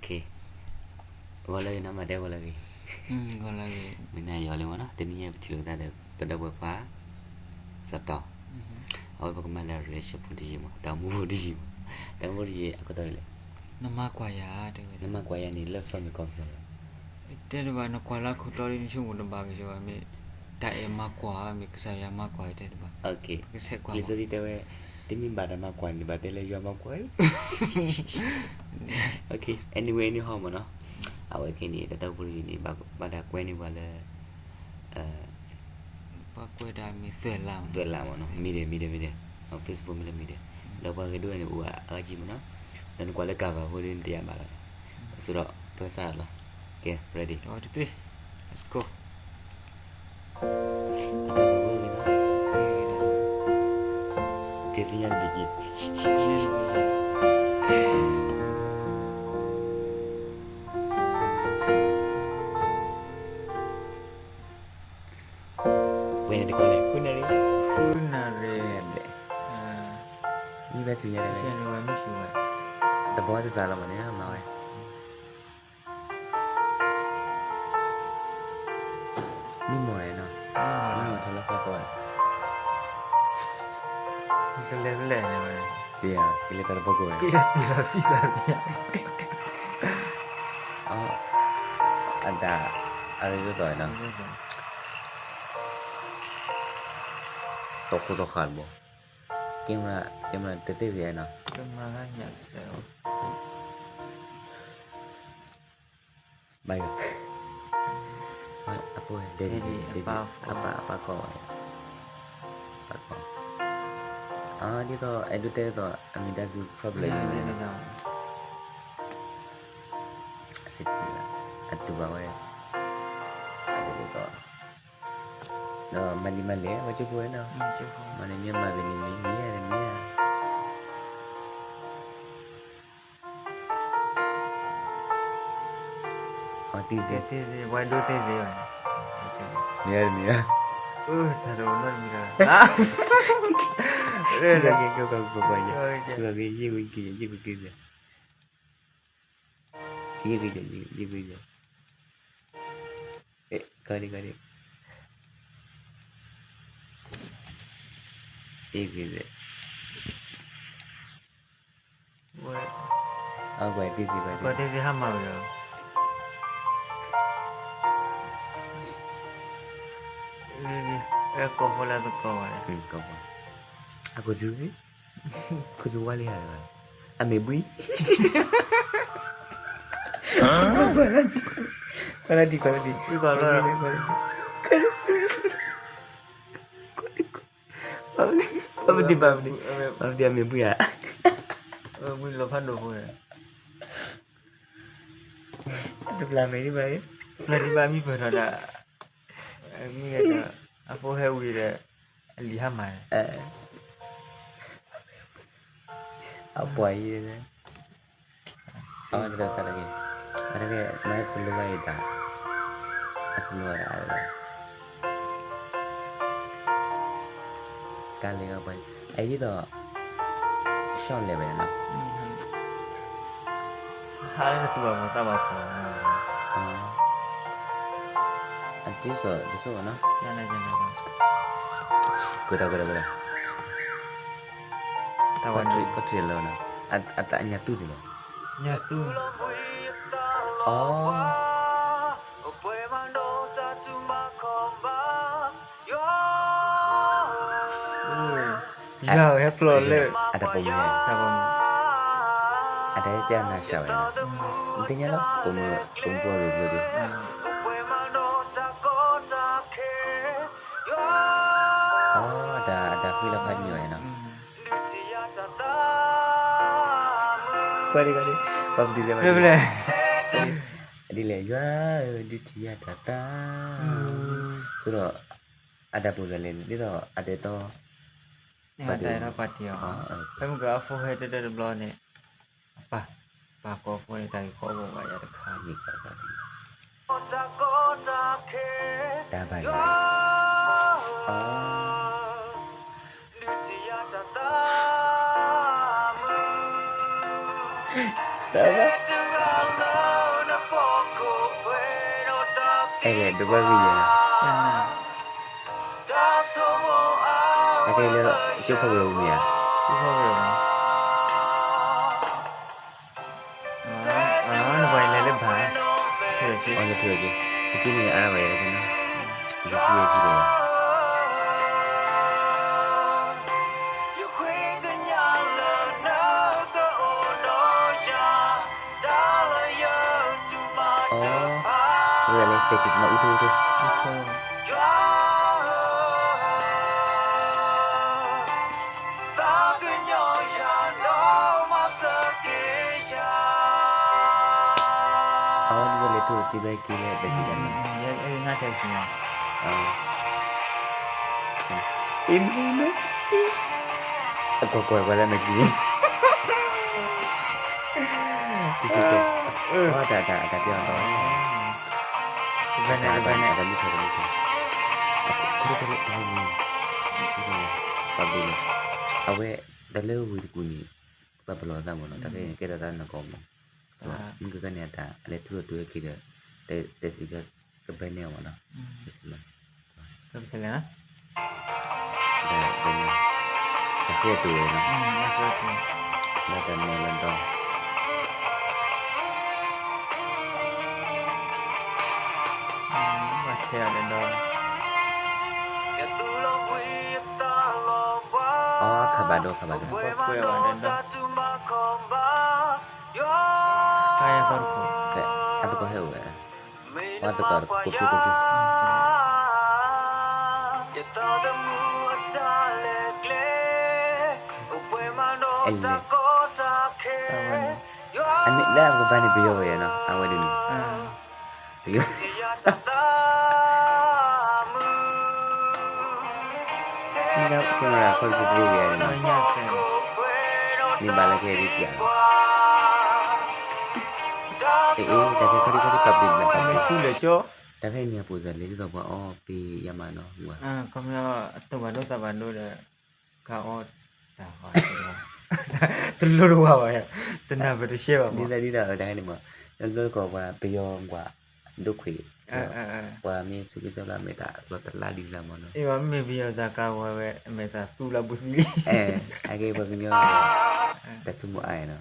ဂီၤလၢအဂ့ၤနီၤ မၤတဲဂီၤလၢအဂ့ၤ, မ့ၢ်နၤယွၤလံမ့ၢ်နီၤ တနံၤညါပထံၣ်လိာ်သးဒီး ပဒီပုၢ်ဝဲၢ်ခွါ စီၤတီၤ, အဝဲပကမၤလၢ reaction ဖိတယုၢ်မး တၢ်အိၣ်မူဖိတယုၢ်မး, တၢ်အိၣ်မူတယုၢ်အကတီၢ်အံၤလဲၣ်, နမၤကွၢ်ယၤတဲဝဲ, နမၤကွၢ်ယၤန့ၣ် love song မ့ၢ်ကီမ့ၢ်စီလီၤ, တဲတဘၣ် နကွၢ်လၢအခိၣ်တီဒီး နဆိကမိၣ်တဘၣ်က့ၤဘၣ်မ့ၢ် တၢ်အဲၣ်မၤကွၢ် မ့ၢ်ကစၢ်ယွၤမၤကွၢ်တဲတဘၣ်, လံာ်စီဆှံတဲဝဲ, တမ့ၢ်ဘၣ်တၢ်မၤကွၢ်န့ၣ် ဘၣ်တဲလၢယွၤမၤကွၢ် anyway anyhow မ့ၢ်နီၤ, အဝဲခဲအံၤန့ၣ် တၢ်တၢ်အိၣ်ဖှိၣ်တယုၢ်န့ၣ် ဘၣ်တၢ်ကွဲန့ၢ်ပှၤလၢ ပှၤကွဲးတၢ်မ့ၢ်သွဲၣ်လးမ့ၢ်နီၤ, သွဲၣ်လးမ့ၢ်နီၤ, မ့ၢ်ဒဲး မ့ၢ်ဒဲး မ့ၢ်ဒဲး, Facebook မ့ၢ်လၢမ့ၢ်ဒဲး, ဒီးပှၤဂဲၤဒိၣ်န့ၣ်အိၣ်အါကံမ့ၢ်နီၤ, ဒီးနကွၢ်လၢ cover ဖိဒီးနတယာ်ဘၣ်လီၤ, အစိဒီး ပကစၢ်လီၤ, get ready, let's go, အကပၤဖိန့ၣ်နီၤ, တ့စံညါတဘ့ၣ်က့ၤ ဝဲန့ၣ်တကီၢ်လဲၣ် ဃုနၣ်ရံၣ်, ဃုနၣ်ရံၣ်, မ့ၢ်ဘၣ်ဆူညါန့ၣ်, တဘီစစးလီၤမးန့ၣ် မၤဝဲ, မုၢ်မီၢ်လဲၣ်နီၤ, မုၢ်မီၢ်ထီၣ်လၢဃီသီ, ကလဲၤဖဲလဲၣ်န့ၣ်, ကလဲၤတၢ်တဘီကီၢ်, ကလဲၤတံၢ်လီၤသံသးန့ၣ်, အဒၣ်, အရ့ဒိၣ်သီနီၤ, တီခိၣ်တီဃာ်တဘီ, camera, camera တသ့ၣ်ဂ့ၤနီၤ, ဘၣ်ယွၤ, အဖိ, ဒ်, အပၢ်ကီၢ်ဝဲ, ပၢ်ကီၢ်, ဒ်သိး အဲၣ်ဒိးတဲဒ်သိး အမံၤတၢ်စု problem န့ၣ်, အစ့တကံၢ်ဘၣ်, အတူၢ်ဘၣ်ဝဲ, အတသ့ၣ်ကီး, ဒီးမၤလံမၤလဲၣ် ဝဲကၠိဖိဝဲနီၤ, မၤန့ၣ်မ့ၢ်မၤဘၣ်န့ၣ် မ့ၢ်မ့ၢ်ဧါ တမ့ၢ်ဧါ, အတံၢ်စ့, ဝဲဒိတံၢ်စ့, မ့ၢ်ဧါတမ့ၢ်ဧါ, တၢ်တအိၣ်နီတမံၤလီၤ, ကကကကက, ယ့ၢ်ဝဲက့ၤ, ယ့ၢ်ဝဲက့ၤ, ယ့ၢ်ဝဲက့ၤ, ယ့ၢ်ဝဲက့ၤ, ကီဒံကီဒံ, ယ့ၢ်ဝဲက့ၤ, အကွဲးတံၢ်စ့, ကွဲးတံၢ်စ့ဟါမၢ်ဝဲလီၤ, အဲကိးဖိလၢသကိးဝဲ, အခိၣ်သူ, ခိၣ်သူဝါလံဧါ, အမ့ၢ်ဘှံး, ကွၢ်လၢဒံး, ကွၢ်လၢဒံး, ကွၢ်လၢဒံး, ပာ်ပတံၢ်ပာ်ပတံၢ်, ပာ်ပတံၢ်အမ့ၢ်ဘှံးဧါ, ဘှံးလီၤဖးဒိၣ်ဖိန့ၣ်, တပျၢ်မဲာ်ဒံးဘၣ်, ပျၢ်ဒံးဘၣ်မံပၢၢ်ထီၣ်ဒၣ်, မ့ၢ်ဒီး, အဖိဟဲဝံၤဒီး, အလံၤဟါမၢ်, အပှၤအံၤ, အဝဲတသးတဂ့ၤ, အတဂ့ၤ မ့ၢ်စလိဝဲအံၤတၢ်, အစလိဝဲဒၣ်အဝဲ, ကလဲၤအပှၤအံၤ, အအံၤဒ်သိး, ရှော့လဲၤဝဲနီၤ, ဟါလၢတတူၢ်ဘၣ်မၤသးဘၣ်ဖီ, အတံၢ်စီၤတစိၢ်ဘၣ်နီၤ, ကွဲးတၢ်ကွဲးတၢ်ကွဲးတၢ်, တၢ်ဝဲ, ကီၢ်ထံးလီၤနီၤ, အတၢ်ညၣ်တူၢ်န့ၣ်လီၤ, ညၣ်တူၢ်, အီ ယွၤဟဲဖျိးလၢ, အတၢ်ပိာ်မုၣ်, အတၢ်ဟဲပျဲနၤစှၤဝဲ, နသ့ၣ်ညါလီၤ, ပိာ်မုၣ်ပိာ်မုၣ်ပှၢ်ဂ့ၤဂ့ၤဒီး, အတၢ်ဃံလၤဖးန့ၢ်ဝဲနီၤ, ပှၤဒ်, ပှၤဒ်လဲၣ်, ယွၤဧၢ ဒုးထံၣ်ယၤတၢ်သး, ဆိဒီး, အတၢ်ပိာ်စၢၤလဲၣ်န့ၣ် ဒ်သိးအတၢ်အဲၣ်တီ, အတၢ်အဲၣ်တီပာ်တ့ၢ်အီၤ, ဖဲမုၢ်ကအဖိဟဲတၢ်တဘျီန့ၣ်, အပၢ်, ပၢ်ကိးဖိန့ၣ် တၢ်ဂ့ၢ်ကီဘိးဘၣ်ယၤတခါ, တၢ်ဘၣ်ယၤ, တၢ်ဘၣ်, ဒိးဘၣ်ဂ့ၤယဲၢ်, တၢ်ကဲလၢ ကၠိဖီၣ်ကရၢပူၤမ့ၢ်ဧါ, ကၠိဖီၣ်ကရၢပူၤ, နပှၤလဲၤလၢဘၣ်, အလဲၤထူၣ်က့ၤ, အက့န့ၣ်အါဝဲ, ယဆံယဲဆံဒီး အဝဲလဲၤ တဲစံးတမး အူထိထိ, အဝဲဒ်လဲၤထူၣ်စံးဘျုးက့ၤလၢ တဲစံးတမး, အ့မ့ၢ်, အကွၢ်ကွၢ်ကွၢ်လၢမဲာ်ချံန့ၣ် တစံးစဲ, တၢ်တၢ်တၢ်ပျီၢ်ဒီး တၢ်တၢ်တၢ်မုၢ်ထီၣ်တမုၢ်ထီၣ်, ခီခီတၢ်မုၢ်, ပှၤဘျုးန့ၣ်, အဝဲ တၢ်လၢဝ့ၢ်တကူၣ်န့ၣ် ပှၤပလီၢ်သးမ့ၢ်နီၤ, တၢ်ဖဲန့ၣ်ကဲထီၣ်သးနီၢ်ကီၢ်မ့ၢ်, မုၢ်ကကါန့ၣ်အတၢ် အလဲၤထူၣ်ထီၣ်တုၤဝဲက့ၤဒီး တဲစံးကဲ ကဘၢန့ၢ်အီၤမ့ၢ်နီၤ, တဲစံးမး ကဘၢန့ၢ်, တၢ်ဃ့အတိၢ်ဝဲနီၤ, တၢ်ဃ့အတိၢ်, လၢတၢ်မဲာ်လၢဒီး ဘၣ်ဆဲးအီၤဒီး အီ ခးဘၣ်ဒိ ခးဘၣ်ဒိ, တၢ်သီတခိၣ်, အသကိးဟဲအိၣ်ဝဲ, အသကိး ကိးဖံကိးဖံ, အလဲၤ, အမ့ၢ်လၢအကဘၣ်န့ၣ် ပယီၤဝဲနီၤ အဝဲဒ်န့ၣ်, ပယီၤ မ့ၢ်ဒၣ် camera ခီၣ်တသ့ဂ့ၤန့ၣ်လီၤ, မ့ၢ်ဘၣ်လၢကဟဲဒ်ပျးလီၤ, အ့ တၢ်ဖဲခီၣ်ထံးခီၣ်ထံးပာ်ပ့ၤလၢပာ်ပ့ၤ, တၢ်ဖဲန့ၣ်အပူၤစ့ၢ် လဲၤဒ်သိးပှၤအီၣ်ပ့ၤယါမးနီၤ, ခီပညီ တဘၣ်ဒိသးဘၣ်ဒိဒီး ကအီၣ်တၢ်ဃီ, တလိၣ်တဝါဘၣ်, တနၢ်ပၢၢ်တရှဲဘၣ်မး, ဒ်သိးဒ်သိးတၢ်န့ၣ်မး, တလိၣ်တကိးပှၤပယီၤကွၢ် ဒိၣ်ခွံး, ပှၤမ့ၢ်သူၣ်က့သးလၢအမဲာ်သးလီၤတလါဒ်စ့ၢ်မးနီၤ, အ့ မ့ၢ်ပယီၤစ့ၢ်ကီးဝဲအမဲာ်သးသူလၢပူၤသံလံ, အကဲပှၤကညီ တၢ်ဆိကမိၣ်အါနီၤ,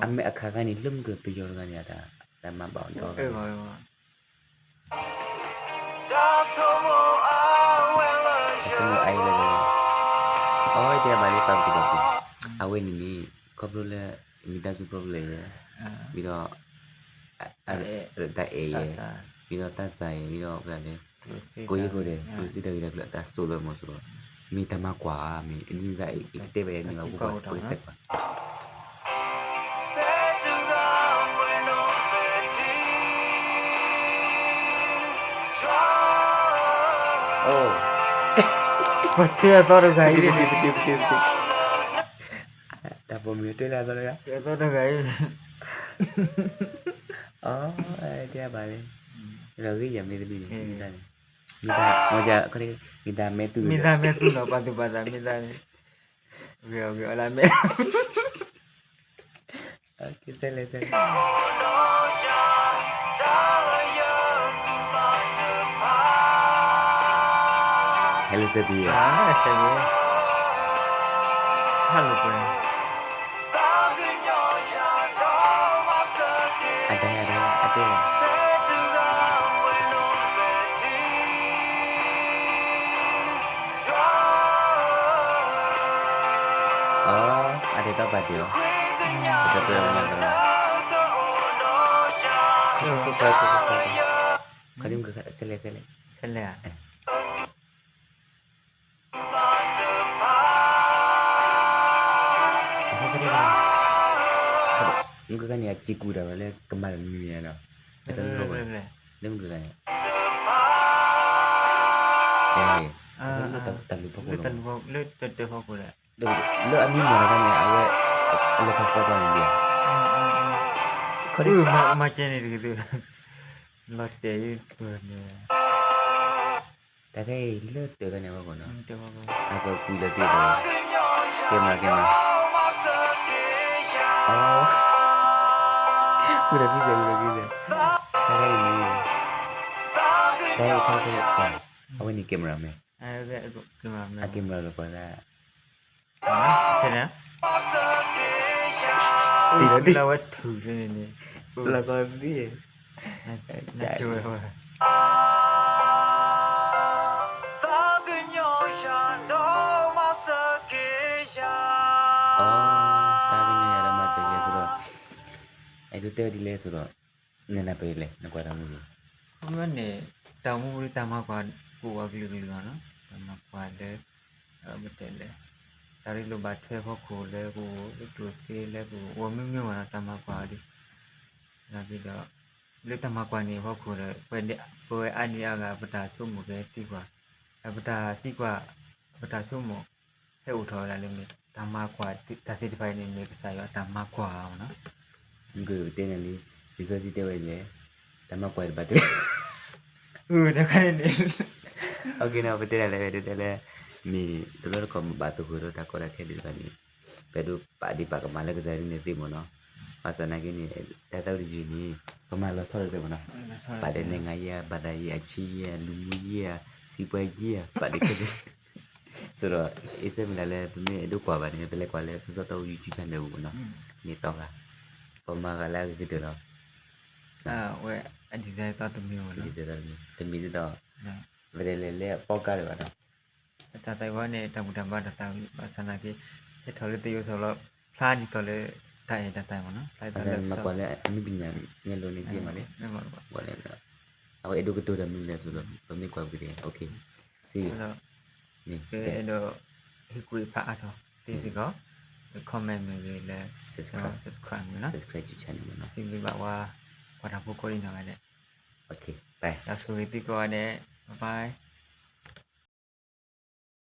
အမဲာ်အခါခါန့ၣ် လၢမုၢ်ကပယီၤတဂၤန့ၣ် တၢ်မၤဘၣ်အီၤဒီး တၢ်ဆိကမိၣ်အါလၢ, အဝဲတဲဘၣ်လၢပာ်ပတုာ်ပာ်ပတုာ်, အဝဲန့ၣ်န့ၣ် ခီဖျိလၢ မံၤတၢ်စု problem ယဲၢ်, မ့ၢ်ဒီး တၢ်အဲၣ်ယဲၢ်, မ့ၢ်ဒီးတၢ်စၢ်ယဲၢ်, မ့ၢ်ဒီး ကိးယံၤကိးဒဲး ကျိၣ်စ့တၢ်ဂ့ၢ်တၢ်ကျိၤ တၢ်စိာ်လၢမီၤစိရိၤ, မ့ၢ်တၢ်မၤကွၢ်ဧါ, မ့ၢ်အနံၣ်စ့ၢ် ယကတဲဘၣ်ယဲၢ်န့ၣ် ပကစဲးကွၢ် အိၣ်, ပတဲအသီတဂၤအံၤ, တၢ်ပိာ်မုၣ်တဲလၢအသီတဂၤ, တဲအသီတဂၤအံၤ, အတဲဘၣ်လံ, လီၤဂ့ၤယၤမ့ၢ်တဘ့ၣ်န့ၣ်, မ့ၢ်တၢ်န့ၣ်, မ့ၢ်တၢ်, မ့ၢ်တၢ်မဲာ်သူၣ်, မ့ၢ်တၢ်မဲာ်သူၣ်နီၤ ပာ်သူၣ်ပာ်သးမ့ၢ်တၢ်န့ၣ်, ဂ့ၤအီၤဂ့ၤအီၤလၢမဲာ် ကဲ ဆဲးလဲၣ် ဆဲးလဲၣ်, ဟဲလၢစဲးဘံယဲၢ်, ဟဲလၢပှဲၤ, အတၢ် အတၢ် အတဲလီၤ, အတဲတီၢ်ပာ်တ့ၢ်အီၤ, ပတပှဲၤမၤသရီ, ခီဒ်မုၢ်က ဆဲးလဲၣ် ဆဲးလဲၣ်, ဆဲးလဲၣ်ဧါ, မုၢ်ကဂၤန့ၣ် အစံးကူၣ်တၢ်ဝဲလၢကမၤတၢ်မံၤမံၤနီၤ, လၢမုၢ်ကဂၤန့ၣ်, တၢ်လူၤဖီခိၣ်လီၤ, လၢအမံမီၢ်တခါန့ၣ် အဝဲ အလဲၤခီဖီတၢ်န့ၣ်ဒံးဧါ, ခီဒ်မၤကဲန့ၣ်တက့ၢ်, လီၤတဲာ်အံၤပၢၢ်န့ၣ် တၢ်ခဲအံၤလၢတၢ်တၢ်န့ၣ်အဂီၢ်နီၤ, အကကွံာ်လၢသ့ၣ်ဒီး, ကဲမၤ ကဲမၤ, အ, ဃုာ်ဒီးကံၢ်သဲး ဃုာ်ဒီးကံၢ်သဲး, တၢ်ခဲအံၤန့ၣ်, တၢ်ဟဲကထီၣ်ကဲ အဝဲန့ၣ် camera man, အ camera လီၤကွၢ်သး, တံၢ်လီၤတံၢ်, လီၤကွၢ်သံ, တၢ်ကညီၤယၤဒီးမၤစၢၤက့ၤဆိဒီး, အဲၣ်ဒိးတဲဝဲဒ်လဲၣ်ဆိဒီး, နနၢ်ပၢၢ်လဲၣ် နကွၢ်တၢ်မူပူၤ, ခီမီန့ၣ် တၢ်မူပူၤဒီးတၢ်မၤကွၢ်ကအိၣ်အကလုာ်ကလုာ်လီၤနီၤ, တၢ်မၤကွၢ်လၢ ပတဲလဲၣ်, တၢ်ရ့လိာ်ဘၣ်ထွဲဖီခိၣ်လၢကအိၣ်, ကျိၣ်စ့လၢကအိၣ်, အမ့ၢ်မ့ၢ်ဝဲဒီး တၢ်မၤကွၢ်အီၤဒီး, ဒီး လၢတၢ်မၤကွၢ်န့ၣ်အဖီခိၣ်ဒီး ပဝဲအါဒံအါဂၤ ပတၢ်ဆိကမိၣ်ကသံကွၢ်, ပတၢ်သံကွၢ်, ပတၢ်ဆိကမိၣ် ဟဲအိၣ်ထီၣ်ဝဲဒၣ်လၢမ့ၢ် တၢ်မၤကွၢ်တၢ်သ့ၣ်တဖၣ်အံၤန့ၣ် မ့ၢ်ကစၢ်ယွၤတၢ်မၤကွၢ်အီၤနီၤ, မ့ၢ်ပတဲန့ၣ်လံ, လံာ်စီဆှံတဲဝဲဒ်လဲၣ်, တၢ်မၤကွၢ်တဘၣ်တဲ တခါန့ၣ်, ပတဲဒ်လဲၣ် ပတဲလၢ မ့ၢ်တဘျီတခီၣ်မ့ၢ်ဘၣ်သဂၢၢ်ဒီးတၢ်ကီတၢ်ခဲဒ်တဖၣ်န့ၣ်, ပအဲၣ်ဒိးပာ်ဒ့ၣ်ပာ်ကမၣ်လၢကစၢ်ဒၣ်န့ၣ်သ့မ့ၢ်နီၤ, ဘၣ်ဆၣ်နာ်က့န့ၣ် တၢ်သးဝံၣ်တယုၢ်န့ၣ် ပမၤလီၤဆီဒၣ်တၢ်မ့ၢ်နီၤ, ပာ်ဒီးနံၣ်ဂၤယဲၢ် ဘၣ်ဒၣ်ယဲၢ် အဆံယဲၢ် လူၤမူယဲၢ် စံးပှဲၤယဲၢ် ပာ်ဒ့ၣ်ခဲလၢာ် ဆိဒီး အ့စဲမ့ၢ်ဒၣ်လၢ ပမ့ၢ်အဲၣ်ဒိးကွၢ်ဘၣ်န့ၣ် ပလဲၤကွၢ်လၢ စီၤစီၤတီ YouTube channel ပူၤမ့ၢ်နီၤ, န့ၣ်တီဂၤ, ပမၤဂၤလၢအဂ့ၤကတၢၢ်လီၤ, ဝဲ အ design တီတမံၤမ့ၢ်နီၤ, တမံၤဒ်သိး, ပတဲလဲၣ်လၢအပီကါလၢၤဘၣ်နီၤ, တၢ်သးဝံၣ်န့ၣ် တၢ်ဘူၣ်တၢ်ဘါတၢ်သးဝံၣ် ဘၣ်ဆၣ်နာ်က့ ဟဲထီၣ်လၢသယိၣ်စီၤလီၤ ဖျါဒ်သိးလၢ တၢ်အဲၣ်တၢ်သးမ့ၢ်နီၤ, ဖျါဒ်သိးလၢ မၤကွၢ်လၢအနုပညာ မ့ၢ်လိၤန့ၣ်က့မးန့ၣ်, အဝဲအဲၣ်ဒိးကတိၤတၢ်မနုၤလဲၣ်ဆိဒီး ပမ့ၢ်ကွၢ်ပကတဲ OK, စံး ဒီး ပအဲၣ်ဒိး ဟ့ၣ်ကူၣ်ဖးအါထီၣ်သ့စ့ၢ်ကီး, comment မ့ၢ်ဂ့ၤလၢ subscribe မ့ၢ်နီၤ, subscribe channel မ့ၢ်နီၤ, စံးဘျုးဘၣ်ဝဲ ပှၤတၢ်ဖိကိးဒံနီၢ်ဂၤဒဲး, တၢ်ဆိၣ်ဂ့ၤသုကိးဂၤဒဲး, bye bye.